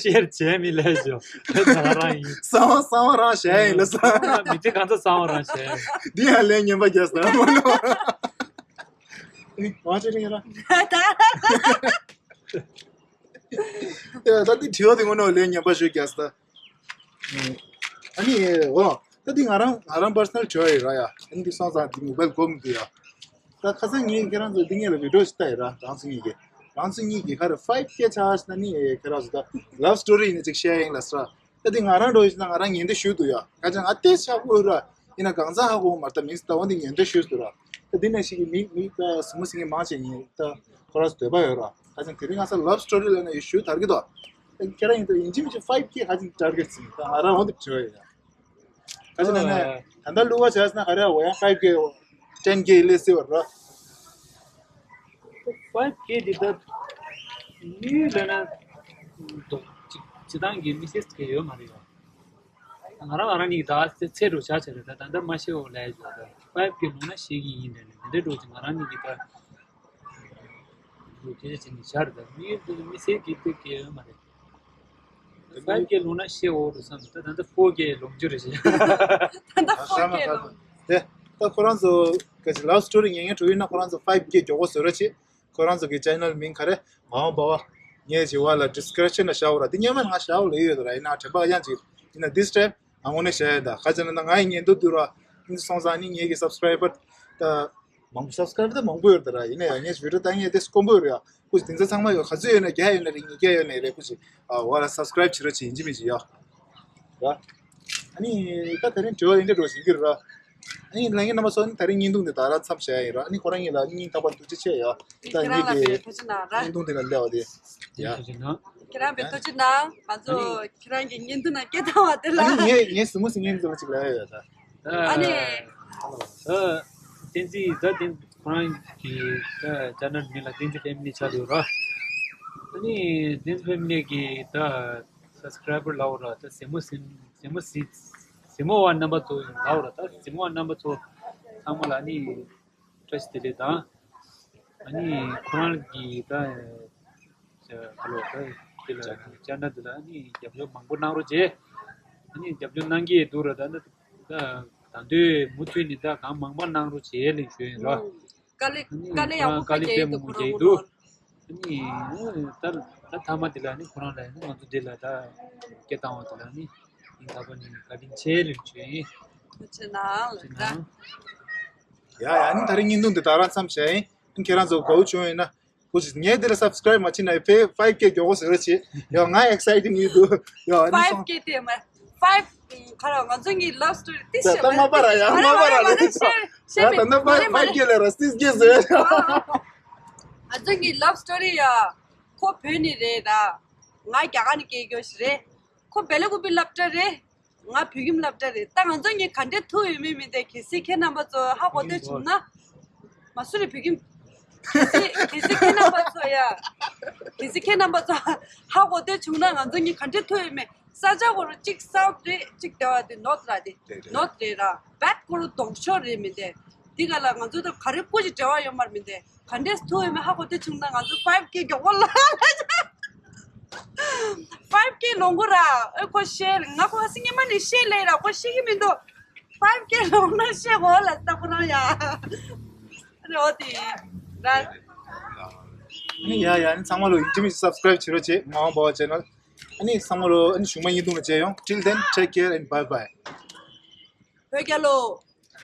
ཤེར་བྱས་མི་ལས་ཞོ། ད་ང་རང་ཡིན། གསང་བ་གསང་བ་རང་བཤད་ཡིན་ལ་ས། མི་ཚེ་གང་ཚ་གསང་བ་རང་བཤད་ཡིན། འདི་ཡང་ལས་ངན་པ་རྒྱག་ས་མ་ནོར། ཨེ་ང་ཅི་རེད་ཡ་ར། ད་ད་འདི་དྲི་བ་འདི་ངོ་ནོ་ལས་ངན་པ་ཞུ་རྒྱག་ས་ད། ཨ་ནི་འོ་ད་འདི་ང་རང་ང་རང་པར་སོ་ནལ་དྲི་བ་ཡིན་ར་ཡ། ཨ་ནི་འདི་སོང་ཙང་འདི་མོ་བལ་གོ་མི་འདུག་ཡ། ད་ཁ་སང་ངས་ཁྱེད་རང་ཚོ་འདི་ངས་ལ་བི་ཌིའོ་ཞིག་ལྟ་ཡིན་ར། རང་ཚོ་གཉིས་ཀྱིས་རང་ཚོ་གཉིས་ཀྱིས་ག་རེ་ཕའིབ་ཀེ་ཆགས་ན་ནི་ཁྱེད་རང་ཚོ་ད་ལབ་སི་ཊོ་རི་ཡིན་ན་ཅིག་ཤེར་ཡིན་ལ་ས། ད་འདི་ང་རང་འགྲོ་ཡིན་ན་ང་རང་ཉན་འདོད་ཞུ་འདུག་ཡ། ག་ཅང་ང་ཏེ་ཆག་པོ་ར་ཡིན་ན་གང་ཚ་ཧ་གོ་མ་ད་མིང་ལྟ་བ་འདི་ཉན་འདོད་ཞུ་འདུག་ར། ད་འདི་ནང་ཞིག་གི་མི་མི་ད་སུ་མོ་སིང་གི་མང་ཆེ་ཡིན་ད་ཁོ་རང་ཚོ་འདོད་པ་ཡོད་ར། ག་ཅང་དེ་རིང་ང་ས་ལབ་སི་ཊོ་རི་ལ་ན་ཡོད་ཞུ་དར་གི་དོ། ད་ཁྱེད་རང་ཡིན་ད་ཡིན་གཅིག་མིན་གཅིག་ཕའིབ་ཀེ་ག་ཅང་ཊར་གེཊ་ཡིན། ད་ང་རང་འོ་འདི་བྲིས་ཡ། ག་ཅི་ན་ནས་ད་ལྟ་བླུ་བ་བྱས་ན་ག་རེ་འོ་ཡང་ཕའིབ་ཀེ་ཊེན་ཀེ་ལས་སེ་བར་ར། ཕའིབ་ཀེ་འདི་ད་མི་ལ་ན་ཅི་ཅི་ཐང་གི་མི་སེ་སི་ཀེ་ཡོད་མ་རེད་ཡ། ང་རང་ང་རང་གཉིས་ད་ཚེ་ཚེ་རུ་བྱ་བྱ་རེད། ད་ད་ལྟ་མ་ཤེས་འོ་ལས་ཡོད། ད་ཕའིབ་ཀེ་ལུང་ན་ཤེས་ཀྱི་ཡིན་རེད། ལས་འདི་འདྲ་འགྲོ་ཅི་ང་རང་གཉིས་ཀྱི་ད་སྐད་ཆ་བྱས་ནས་བྱ་རེད། ད་མི་མི་སེ་སི་ཀེ་ཕའིབ་ཀེ་ཡོད་མ་རེད། ཕའིབ་ཀེ་ལོངས་ན་ཤེས་འོ་རུ་བསམ། ད་ད་ལྟ་ཕོར་ཀེ་ལོངས་རྒྱུ་རེད་ཤག་ད་ལྟ་ཕོར་ཀེ་ལོངས། དེ་ད་ཁོ་རང་ཚོ་ག་ཅིག་ལབ་སི་ཊོ་རི་ཉན་མཁན་འགྲོ་ཡིན་ན་ཁོ་རང་ཚོ་ཕའིབ་ཀེ་མགྱོགས་པོ་བཟོ་རོགས་བྱེད། ཁོ་རང་ཚོ་གི་ཅེ་ནལ་མིང་ག་རེ། མ་འོངས་པ་བ། ངས་བྱེད་བ་ལ་ཌི་སི་ཀི་རིབ་ཤན་ལ་བཞག་འོ་ར། དེ་སྔོན་མ་ང་བཞག་འོ་ལ་ཡོད་ར། ཡིན་ན་དྲན་པ་ཡང་ཅིག་ཡིན་ན་this time ང་དངོས་གནས་བཤད་ཡ་ད་ག་ཅི་ན་ད་ང་ཡི་ཉན་འདུག་འདུག་ར། ཨིན་སོང་ཙང་ནི་ངེད་ཀྱི་སབ་སི་ཀི་རའི་བར་ད་མང་པོ་སབ་སི་ཀི་རའི་བར་ད་མང་པོ་ཡོད་ད་ར། ཡིན་ན་ཡང་ངས་བི་ཌི་ཡོ་བཏང་ཡས་དེ་དཀོན་པོ་ཡོད་ར། ཡ་ཁུ་ཅི་དེང་སང་ཚང་མ་ཡོད། ག་ཚོད་ཡོད་ན་བརྒྱ་ཡོད་ན་རེད། ཉིས་བརྒྱ་ཡོད་ན་རེད། ཁུ་ཅི་ཨ་བ་ལ་སབ་སི་ཀི་རའི་བྱེད་རོགས་བྱེད། ཡིན་གཅིག་མིན་གཅིག་ཡ་ར། ཨ་ནི་ད་དེ་རིང་དྲི་བ་འདི་འདྲ་འགྲོ་བཞིན་གྱི་ར། ཨ་ནི་ལྷན་རྒྱས་རྣམ་པ་ཚོ་ནི་ད་རིང་བརྙན་ཐུང་འདི་ད་ར་མཚམས་བཞག་ཡ་ཡིན་ར། ཨ་ནི་ཁོ་རང་གཉིས་ལ་སྙིང་ཐག་པ་ཐུགས་རྗེ་ཆེ་ཡ། ད་ཁྱེད་རང་ལ་ངེད་ཀྱི་བཀྲ་ཤིས་གནང་ར། བརྙན་ཐུང་འདི་ལ་སླེབས་པ་དེ་ཡ། ཐུགས་རྗེ་གནང་། ཁྱེད་རང་བའི་ཐུགས་རྗེ་གནང་། ང་ཚོ་ཨ་ནི་ཁྱེད་རང་གི་བརྙན་ཐུང་ནང་སྐད་བཏང་བ་དེ་ལ། ཨ་ནི་ངས་ངས་ཟིན་མོ་ཟིན་ངན་འཛོམས་ཅིག་ལ་ཡོད་ད། ཨ་ནི། ད་བསྟན་འཛིན་ད་བསྟན་ཁོ་རང་གི་ད་ཅེ་ནལ་མིང་ལ་བསྟན་འཛིན་ཕེ་མི་ལི་ཆགས་འདུག་ར། ཨ་ནི་བསྟན་འཛིན་ཕེ་མི་ལི་གི་ད་སབ་སི་ཀི་རའི་བར་ལབ་ར། ད་ཟིན་མོ་ཟིན་ཟིན་མོ་ཟིན་ཟིན་མོ་བ་རྣམ་པ་ཚོ་ལབ་ར། ད་ཟིན་མོ་བ་རྣམ་པ་ཚོ་ཚང་མ་ལ་ཨ་ནི། བཀྲ་ཤིས་བདེ་ལེགས་དང་། ཨ་ནི་ཁོ་རང་གི་ད་ཨ་ལོ་ད་དེ་ལ་ཅེ་ནལ་དེ་ལ་ཨ་ནི་རྒྱབ་སྐྱོར་མང་པོ་གནང་རོགས་བྱེད། ཨ་ནི་རྒྱབ་སྐྱོར་གནང་གི་འདུག་ར། ད་ད་ད་དུང་མུ་མཐུད་ནས་ད་གང་མང་མང་གནང་རོགས་བྱེད་ལེ་ཞུ་ཡིན་ར། དཀའ་ལས་ཨ་ནི་དཀའ་ལས་ཡག་པོ་དཀའ་ལས་དཔེ་མང་པོ་རྒྱག་གི་འདུག་ཨ་ནི་ད་ད་ཐ་མ་དེ་ལ་ཨ་ནི་ཁོ་རང་ལ་ཨ་ནི་ང་ཚོ་འདི་ལ་ད་སྐད་བཏང་བ་དེ་ལ་ཨ་ནི་སྙིང་ཐག་པ་ནས་བཀའ་དྲིན་ཆེ་ལེ་ཞུ་ཡིན། ཐུགས་རྗེ་གནང་། ཐུགས་རྗེ་གནང་། ཡ་ཡ། ཨ་ནི་ད་རིང་བརྙན་ཐུང་འདི་ད་རང་མཚམས་བཞག་ཡིན། ཁྱེད་རང་ཚོ་དགའ་བོ་བྱུང་ཡོད་ན། ཁུ་ཅི་ངས་འདི་ལ་སབ་སི་ཀི་རའིབ་མ་བྱེད་ན་ཕའིབ་ཕའིབ་ཀེ་མགྱོགས་པོ་བཟོ་རོགས་བྱེད། ཡ་ང་ཨེག་སའི་ཊིང་ཡིན་འདུག་ཡ་ཨ་ནི་ཕའིབ་སོང་། ཀེ་དེ་མ་ཕའིབ་ཁ་ར་ང་ཚོ་གཉིས་ལབ་སི་ཊོ་རི་ཏི་ད་ཤེས་ད་མ་པ་ར་ཡ་མ་པ་ར་ལེ། ད་ད་ད་ཕའིབ་ཕའིབ་ཀེ་ལ་ར་སིས་ཀེ་བཟོས། ང་ཚོ་གཉིས་ལབ་སི་ཊོ་རི་ཡ། ཁོ་བོད་ནས་རེད་ད། ང་རྒྱ་གར་ནས་སྐྱེས་རྒྱུ་ཞིག་རེད། ཁོ་བེ་ལ་ཀུ་པི་སློབ་གྲྭ་རེད། ང་བོད་ཁྱིམ་སློབ་གྲྭ་རེད། ད་ང་ཚོ་གཉིས་ག་འདྲས་ཐུག་ཡོད་མེད་མི་དེ་གལ་སྲིད་ཁྱེད་རྣམ་པ་ཚོ་ཧ་གོ་འདོད་བྱུང་ན། མ་སུ་རི་བོད་ཁྱིམ། གལ་སྲིད་གལ་སྲིད་ཁྱེད་རྣམ་པ་ཚོ་ཡ། གལ་སྲིད་ཁྱེད་རྣམ་པ་ཚོ་ཧ་གོ་འདོད་བྱུང་ན་ང་ཚོ་གཉིས་ག་འདྲས་ཐུག་ཡོད་མེད། ས་ཆ་གོ་རུ་གཅིག་སའུ་ཐི་རེད། གཅིག་དེ་བ་དེ་ནོར་ཐི་ར་དེ། དེ་རེད། ནོར་ཐི་རེད་ར། བེད་གོ་རུ་ལྡོག་ཕྱོགས་རེད་མི་དེ། འདི་ག་ལ་ང་ཚོ་ད་ག་རེ་སྐུ་ཞིག་འབྲེལ་བ་ཡོད་མ་རེད་མི་དེ། ག་འདྲས་ཐུག་ཡོད་མེད་ཧ་གོ་འདོད་བྱུང་ན་ང་ཚོ་ཕའིབ་ཀེ་མགྱོགས་པོ་ལ། ཕའིབ་ཀེ་ལོངས་གོ་ར། ཨོ་ཁོ་ཤེས་ང་ཁོ་སི་ཉི་མ་ནས་ཤེས་ལེ་ར། ཁོ་ཤེས་ཀྱི་མི་འདུག་ཕའིབ་ཀེ་ལོངས་ན་ཤེས་གོ་ལ་ད་ཁོ་རང་ཡ། རེད་འོ་དེ་ར། ཨ་ནི་ཡ་ཡ་ཨ་ནི་ཚང་མ་ལོ་ཡིན་གཅིག་མིན་གཅིག་སབ་སི་ཀི་རའིབ་བྱེད་རོགས་བྱེད། མ་འོངས་པ་བ་ཅེ་ནལ། ཨ་ནི་ཚང་མ་ལོ་ཨ་ནི་གཞུག་མ་བརྙན་ཐུང་ལ་མཇལ་ཡོང་། Till then, take care and bye bye. བོད་རྒྱལ་ལོ།